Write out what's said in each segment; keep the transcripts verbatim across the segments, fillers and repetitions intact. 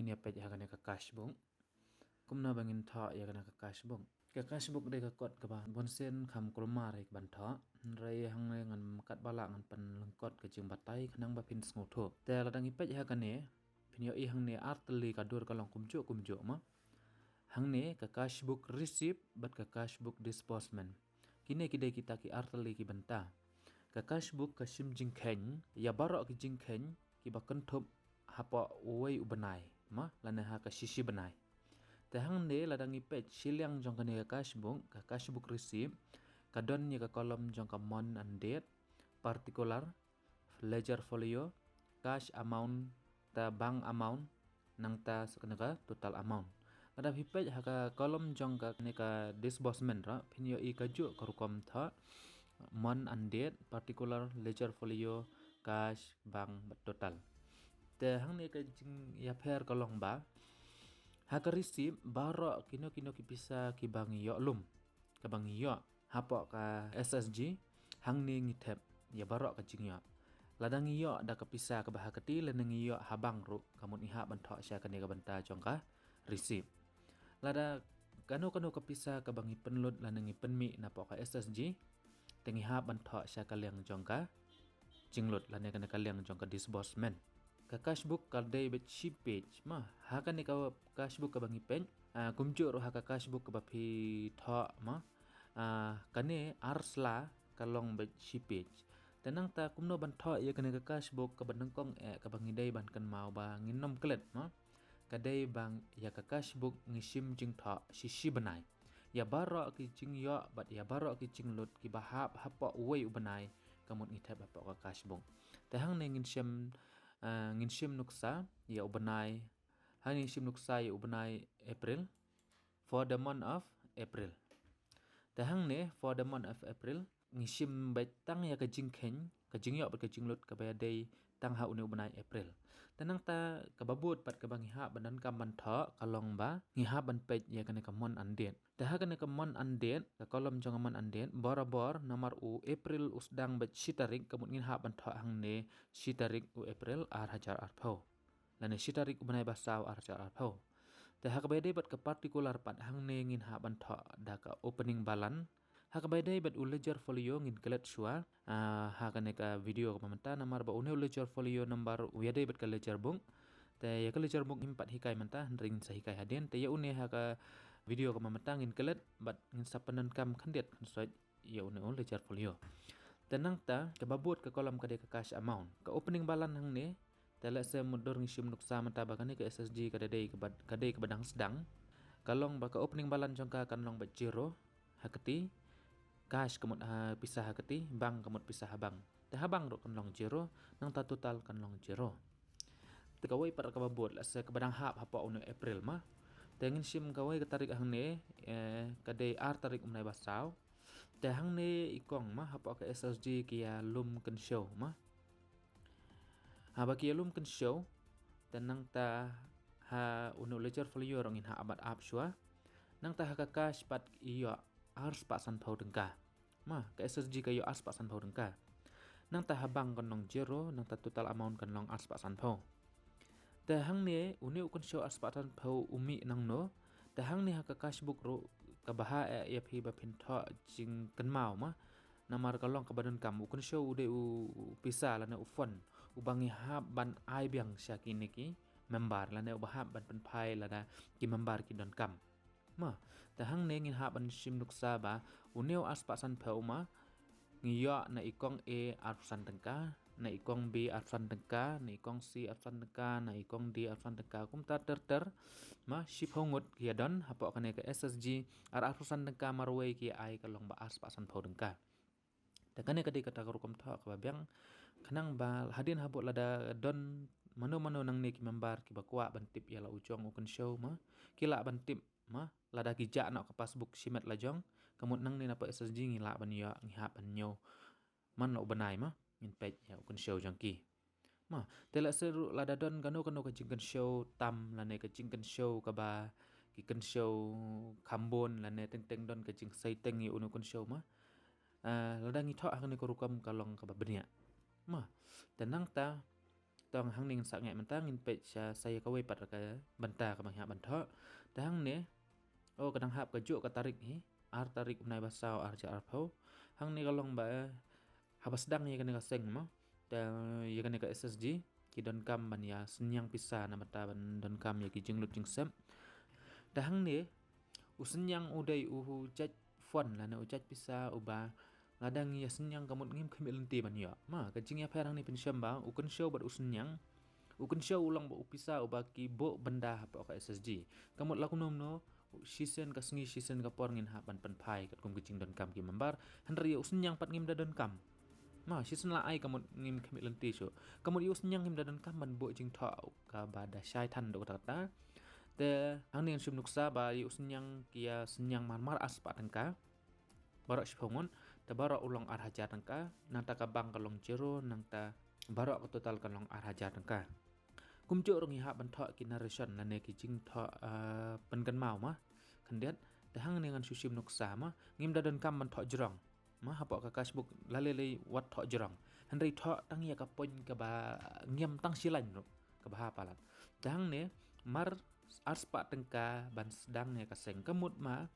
Ïa peit ha kane ka cash book. Kumno ba ngin thoh ïa kane ka cash book. Ka cash book dei ka kot kaba bun sien kham kulmar ïa ka ban thoh. Hynrei hangne ngan kat ba lah ngan pynlyngkot ka jingbatai khnang ba phin sngewthuh. Te lada ngi peit ha kane, phin ïohi hangne ar tylli ka dur ka long kumjuh kumjuh ma. Hangne ka cash book receipt bad ka cash book disbursement. Kine ki dei kita ki ar tylli ki bynta. Ka cash book ka shim jingkheiñ ïa baroh ki jingkheiñ kiba kynthup hapoh uwei u bnai ma lane ha ka shishi bnai. Te hangne lada ngi peit shiliang jong kane ka cash book, ka cash book receipt, ka don ïa ka column jong ka month and date, particular, ledger folio, cash amount, ta bank amount, nangta sa kane ka total amount. Lada phi peit ha ka column jong kane ka disbursement ruh, phin ïohi kajuh ka rukom thoh, month and date, particular, ledger folio, cash, bank bad total. Te hangne ka jingïapher ka long ba ha ka receipt baroh kino kino ki pisa kiba ngi ïoh lum, kaba ngi ïoh hapoh ka S S G, hangne ngi thep ïa baroh ka jingïoh. Lada ngi ïoh da ka pisa kaba ha kti lane ngi ïoh ha bank ruh, ka mut ngi hap ban thoh sha kane ka bynta jong ka receipt. Lada kano kano ka pisa kaba ngi pynlut lane ngi pynmih napoh ka S S G, te ngi hap ban thoh sha ka liang jong ka jinglut lane kane ka liang jong ka disbursement. Ka cash book ka dei beit shi page ma. Ha kane ka cash book kaba ngi peit, ah, kumjuh ruh ha ka cash book kaba phi thoh ma, ah, kane ar sla ka long beit shi page. Te nangta kumno ban thoh ïa kane ka cash book kaba nyngkong eh kaba ngi dei ban kynmaw ba ngin nym klet ma. Ka dei ba ïa ka cash book ngi shim jingthoh shishi bnai. Ïa baroh ki jingïoh bad ïa baroh ki jinglut kiba hap hapoh uwei u bnai, ka mut ngi thep hapoh ka cash book. Te hangne ngin shim, ah, ngin shim nuksa ïa u bnai. Hangne ngin shim nuksa ïa u bnai April. For the month of April. Te hangne for the month of April, ngi shim beit tang ïa ka jingkheiñ, ka jingïoh bad ka jinglut kaba ïadei tang ha une u bnai April. Te nangta kaba bud pat kaba ngi hap ban donkam ban thoh ka long ba ngi hap ban peit ïa kane ka month and date. Te ha kane ka month and date, ka column jong ka month and date, borabor namar u April u sdang beit shi tarik, ka mut ngin hap ban thoh hangne shi tarik u April ar hajar arphew. Lane shi tarik u bnai ba saw ar hajar arphew. Te ha kaba ïadei bad ka particular pat hangne ngin hap ban thoh da ka opening balance. Ha kaba ïadei bad u ledger folio ngin klet shuwa, ah, ha kane ka video kaba mynta namar ba une u ledger folio number u ïadei bad ka ledger book. Te ïa ka ledger book ngim pat hikai mynta, hynrei ngin sa hikai hadien. Te ïa une ha ka video kaba mynta ngin klet bad ngin sa pyndonkam khyndiat khynsoit ïa une u ledger folio. Te nangta kaba bud ka column ka dei ka cash amount. Ka opening balance hangne, te lehse mutdur ngi shim nuksa mynta ba kane ka S S G ka dei kaba, ka dei kaba dang sdang. Ka long ba ka opening balance jong ka kan long beit zero ha kti, cash ka mut ha pisa ha kti, bank ka mut pisa ha bank. Te ha bank ruh kan long zero, nangta total kan long zero. Te kawei pat kaba bud, lehse kaba dang hap hapoh une u April ma. Te ngin shim kawei ka tarik hangne, eh, ka dei ar tarik u bnai ba saw. Te hangne i kong ma hapoh ka S S G ki ïalum kynshew ma. Haba ki ïalum kynshew, te nangta ha une u ledger folio ruh ngin hap ban ap shuwa. Nangta ha ka cash pat i ïoh ar spah sanphew tyngka. Ma, ka S S G ka ïoh ar spah sanphew tyngka. Nangta ha bank kan long zero, nangta total amount kan long ar spah sanphew. Te hangne une u kynshew ar spah sanphew u mih nangno. Te hangne ha ka cash book ruh kaba hap eh ïa phi ba phin thoh jingkynmaw ma. Namar ka long kaba donkam, u kynshew u dei u pisa lane u fund uba ngi hap ban ai biang sha kine ki member lane uba hap ban pynphai lada ki member ki donkam. Ma, te hangne ngin hap ban shim nuksa ba une u ar spah sanphew ma, ngi ïoh na i kong A arphew san tyngka, na i kong B arphew san tyngka, na i kong C arphew san tyngka, na i kong D arphew san tyngka, kumta ter ter. Ma, shiphew ngut ki ïadon hapoh kane ka S S G, ar arphew san tyngka marwei ki ai ka long ba ar spah sanphew tyngka. Te kane ka dei kata ka rukom thoh kaba biang. Khnang ba hadien habud lada don mano mano nangne ki member kiba kwah ban tip ïa la u jong u kynshew ma, ki lah ban tip ma, lada ki jah noh ka passbook shimet la jong, ka mut nangne na pa S S G ngi lah ban ïoh, ngi hap ban ñiew man la u bnai ma, ngin peit ïa u kynshew jong ki. Ma, te lehse ruh lada don kano kano ka jingkynshew tam lane ka jingkynshew kaba ki kynshew kham bun lane teng teng don ka jingsei teng ïa une u kynshew ma. Ah, lada ngi thoh ha kane ka rukom ka long kaba bniah. Ma, te nangta Tang hangne ngin sa ngeit mynta, ngin peit sha sa ïa kawei pat ka bynta kaba ngi hap ban thoh. Te hangne, oh, ka dang hap kajuh ka tarik hi, ar tarik u bnai ba saw ar hajar arphew. Hangne ka long ba haba sdang ïa kane ka seng mo, te ïa kane ka S S G, ki donkam ban ïa synñiang pisa na bynta ban donkam ïa ki jinglut jingsep. Te hangne, u synñiang u dei u jait fund lane u jait pisa uba lada ngi ïa synñiang ka mut ngim khmih lynti ban ïoh. Ma, ka jingïapher hangne pynshem ba u kynshew bad u synñiang, u kynshew u long ba u pisa uba ki buh bynda hapoh ka S S G. Ka mut la kumno kumno, shisien ka sngi shisien ka por ngin hap ban pynphai katkum ka jingdonkam ki member. Hynrei ïa u synñiang pat ngim da donkam. Ma, shisien la ai ka mut ngim khmih lynti shuh. Ka mut ïa u synñiang ngim da donkam ban buh jingthoh kaba da shai than haduh katta katta. Te hangne ngan shim nuksa ba ïa u synñiang ki ïa synñiang marmar ar spah tyngka. Baroh shiphew ngut, te baroh u long ar hajar tyngka, nangta ka bank ka long zero, nangta baroh ka total ka long ar hajar tyngka. Kumjuh ruh ngi hap ban thoh ki narration lane ki jingthoh, ah, pynkynmaw ma. Khyndiat, te hangne ngan shu shim nuksa ma, ngim da donkam ban thoh jrong. Ma, hapoh ka cash book la lei lei wat thoh jrong. Hynrei thoh tang ïa ka point kaba ngiam tang shi lain ruh, kaba ha palat. Te hangne, mar ar spah tyngka ban sdang ïa ka seng, ka mut ma,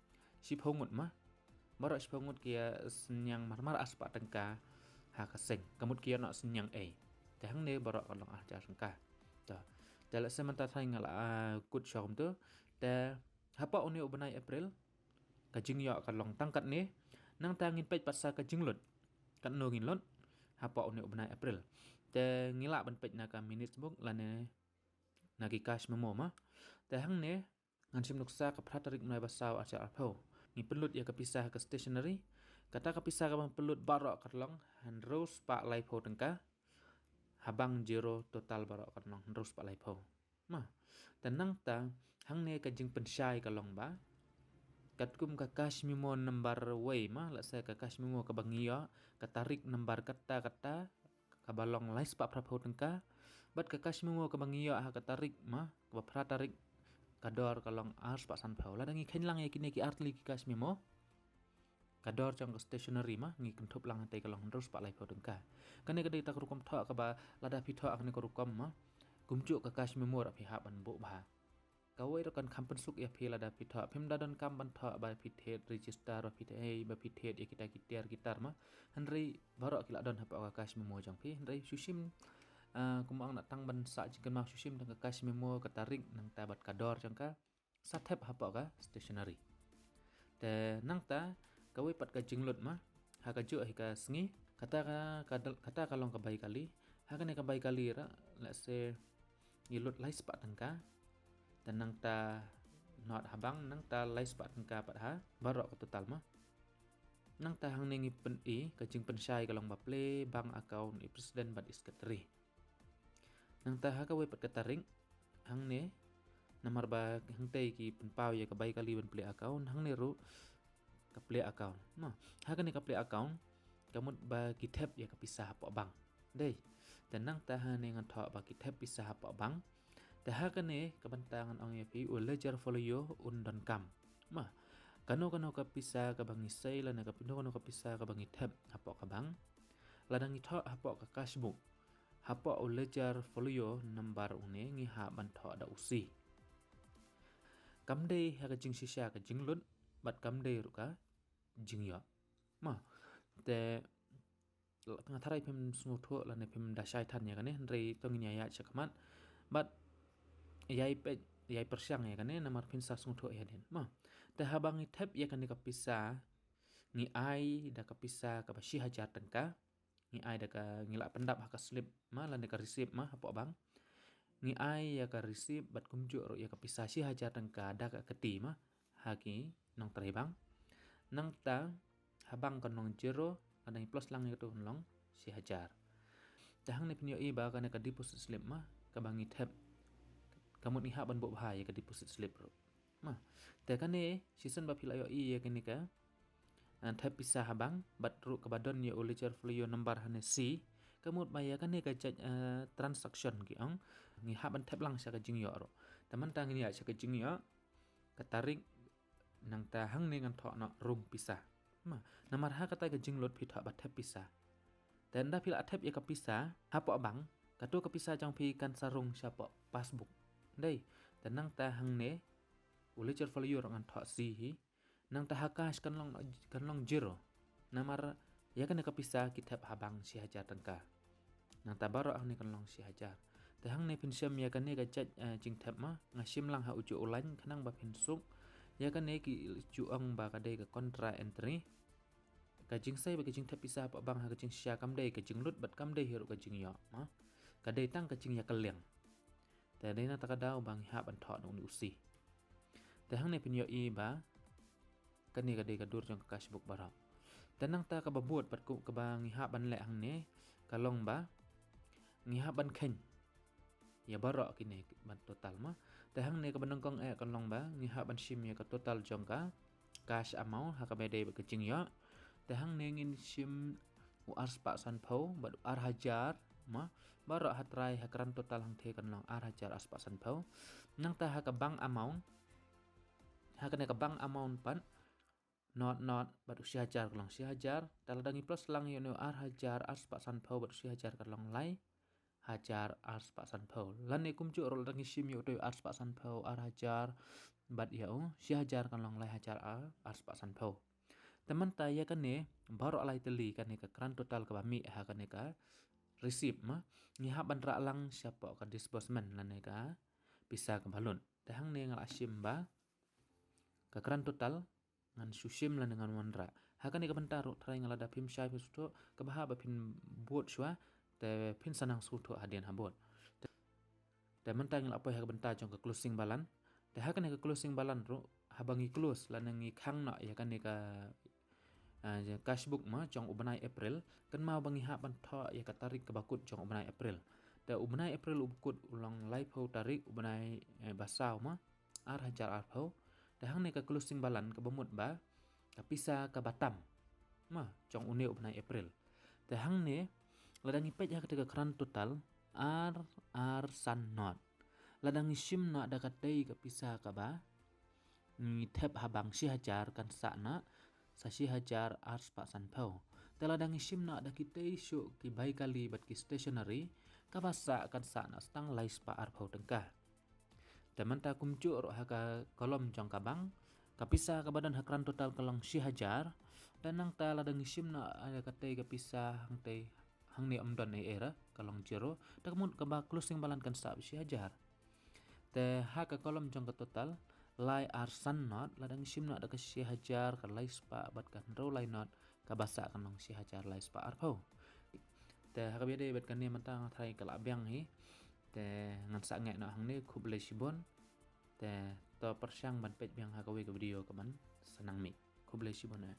shiphew ngut ma. Baroh shiphew ngut ki ïa synñiang marmar ar spah tyngka ha ka seng. Ka mut ki ïa noh synñiang ei. Te hangne baroh ka long ar hajar tyngka. To. Te lehse mynta tharai nga la, ah, kut shuh kumto. Te hapoh une u bnai April, ka jingïoh ka long tang katne. Nangta ngin peit pat sa ka jinglut. Katno ngin lut hapoh une u bnai April. Te ngi lah ban peit na ka minutes book lane na ki cash memo ma. Te hangne ngan shim nuksa ka phra tarik u bnai ba saw ar hajar arphew. Ngi pynlut ïa ka pisa ha ka stationery. Kata ka pisa kaba ngi pynlut baroh ka long hynriew spah laiphew tyngka. Ha bank zero, total baroh ka long hynriew spah laiphew. Ma, te nangta hangne ka jingpynshai ka long ba katkum ka cash memo number wei ma, lehse ka cash memo kaba ngi ïoh, ka tarik number katta katta, kaba long lai spah phra phew tyngka. Bad ka cash memo kaba ngi ïoh ha ka tarik ma, kaba phra tarik, ka dor ka long ar spah san phew. Lada ngi kheiñ lang ïa kine ki ar tylli ki cash memo, ka dor jong ka stationery ma, ngi kynthup lang hangtei ka long hynriew spah laiphew tyngka. Kane ka dei kata ka rukom thoh kaba lada phi thoh kane ka rukom ma, kumjuh ka cash memo ruh phi hap ban buh bha. Kawei ruh kan kham pynsuk ïa phi lada phi thoh. Phim da donkam ban thoh ba phi thied register, ba phi thied, ba phi thied ïa kita ki tiar ki tar ma. Hynrei baroh ki la don hapoh ka cash memo jong phi. Hynrei shu shim, ah, kumba ong, na tang ban sah jingkynmaw, shu shim tang ka cash memo, ka tarik, nangta bad ka dor jong ka. Sa thep hapoh ka stationery. Te nangta kawei pat ka jinglut ma, ha kajuh hi ka sngi, kata ka, ka dal-, kata ka long ka bai kali. Ha kane ka bai kali ruh, lehse ngi lut lai spah tyngka. Te nangta not ha bank, nangta lai spah tyngka pat ha, baroh ka total ma. Nangta hangne ngi pyn-i, ka jingpynshai ka long ba plie bank account, i president bad i secretary. Nangta ha kawei pat ka tarik, hangne, namar ba hangtei ki pynpaw ïa ka bai kali ban plie account, hangne ruh ka plie account. Ma, ha kane ka plie account, ka mut ba ki thep ïa ka pisa hapoh bank. Dei, te nangta hangne ngan thoh ba ki thep pisa hapoh bank. Te ha kane ka bynta ngan ong ïa phi, u ledger folio un donkam. Ma, kano kano ka pisa kaba ngi sei lane kano kano ka pisa kaba ngi thep hapoh ka bank, lada ngi thoh hapoh ka cash book, hapoh u ledger folio number une ngi hap ban thoh da u C. Kam dei ha ka jingshisha ka jinglut, bad kam dei ruh ka jingïoh. Ma, te nga tharai phim sngewthuh lane phim da shai than ïa kane, hynrei to ngin ïa ïaid shakhmat. Bad ïai peit, ïai pyrshang ïa kane, namar phin sa sngewthuh ïa hadien. Ma, te haba ngi thep ïa kane ka pisa, ngi ai da ka pisa kaba shi hajar tyngka, ngi ai da ka, ngi la pyndap ha ka slip ma, lane ka receipt ma, hapoh bank. Ngi ai ïa ka receipt bad kumjuh ruh ïa ka pisa shi hajar tyngka da ka kti ma, ha ki nongtrei bank. Nangta ha bank kan long zero, lada ngi plus lang ïa katu kan long shi hajar. Te hangne phin ïohi ba kane ka deposit slip ma, kaba ngi thep, ka mut ngi hap ban buh bha ïa ka deposit slip ruh. Ma, te kane shisien ba phi la ïohi ïa kane ka, ah, thep pisa ha bank, bad ruh kaba don ïa u ledger folio number hangne C, ka mut ba ïa kane ka jait, ah, transaction ki ong, ngi hap ban thep lang sha ka jingïoh ruh. Te mynta ngin ïaid sha ka jingïoh, ka tarik, nangta hangne ngan thoh noh rung pisa. Ma, namar ha kata ka jinglut phi thoh ba thep pisa. Te ynda phi la thep ïa ka pisa hapoh bank, Kato ka pisa jong phi kan sa rung shapoh passbook. Dei, te nangta hangne u ledger value ruh ngan thoh C hi. Nangta ha cash kan long, kan long zero. Namar ïa kane ka pisa ki thep ha bank shi hajar tyngka. Nangta baroh hangne kan long shi hajar. Te hangne phin shem ïa kane ka jait, eh, jingthep ma, nga shim lang ha ujuh u line khnang ba phin suk. Ïa kane ki ju ong ba ka dei ka contra entry. Ka jingsei bad ka jingthep pisa hapoh bank ha ka jingshisha kam dei ka jinglut bad kam dei hi ruh ka jingïoh ma. Ka dei tang ka jingïakylliang. Te dei na kata ka daw ba ngi hap ban thoh na une u C. Te hangne phin ïohi ba kane ka dei ka dur jong ka cashbook baroh. Te nangta kaba bud bad kaba ngi hap ban leh hangne ka long ba ngi hap ban kheiñ ïa baroh kine ban total ma. Te hangne kaba nyngkong eh ka long ba ngi hap ban shim ïa ka total jong ka cash amount ha kaba dei bad ka jingïoh. Te hangne ngin shim u ar spah sanphew bad u ar hajar ma. Baroh ha trai ha grand total hangtei kan long ar hajar ar spah sanphew. Nangta ha ka bank amount, ha kane ka bank amount pat, not not bad u shi hajar ka long shi hajar. Te lada ngi plus lang ïa une u ar hajar ar spah sanphew bad u shi hajar ka long lai hajar ar spah sanphew. Lane kumjuh ruh lada ngi shim ïa utei u ar spah sanphew, ar hajar bad ïa u shi hajar kan long lai hajar ar, ar spah sanphew. Te mynta ïa kane baroh lai tylli kane ka grand total kaba mih ha kane ka receipt ma, ngi hap ban rah lang shapoh ka disbursement lane ka pisa kaba lut. Te hangne nga la shim ba ka grand total ngan shu shim lane ngan wanrah. Ha kane ka bynta ruh trai nga lada phim shai phi sngewthuh, kaba hap ba phin bud shuwa te phin sa nang sngewthuh hadien habud. Te, te mynta ngi la poi ha ka bynta jong ka closing balance. Te ha kane ka closing balance ruh haba ngi close lane ngi khang noh ïa kane ka, ah, cashbook ma jong u bnai April, kynmaw ba ngi hap ban thoh ïa ka tarik kaba kut jong u bnai April. Te u bnai April u kut u long laiphew tarik u bnai, eh, ba saw ma, ar hajar arphew. Te hangne ka closing balance kaba mut ba ka pisa kaba tam ma jong une u bnai April. Te hangne lada ngi peit ha kata ka grand total ar ar san not. Lada ngi shim noh da katei ka pisa kaba ngi thep ha bank shi hajar kan sah na sa shi hajar ar spah sanphew. Te lada ngi shim noh da kitei shuh ki bai kali bad ki stationery kaba sah kan sah na sa tang lai spah arphew tyngka. Te mynta kumjuh ruh ha ka column jong ka bank, ka pisa kaba don ha grand total ka long shi hajar. Te nangta lada ngi shim noh da katei ka pisa hangtei, hangne ym don ei ei ruh, ka long zero. Te ka mut kaba closing balance kan sah shi hajar. Te ha ka column jong ka total, lai ar san not, lada ngi shim noh da ka shi hajar, ka lai spah bad ka hynriew lai not, kaba sah kan long shi hajar lai spah arphew. Te ha kaba ïadei bad kane mynta nga tharai ka la biang hi. Te ngan sa ngeh noh hangne, khublei shibun. Te to pyrshang ban peit biang ha kawei ka video kaban sa nang mih. Khublei shibun eh.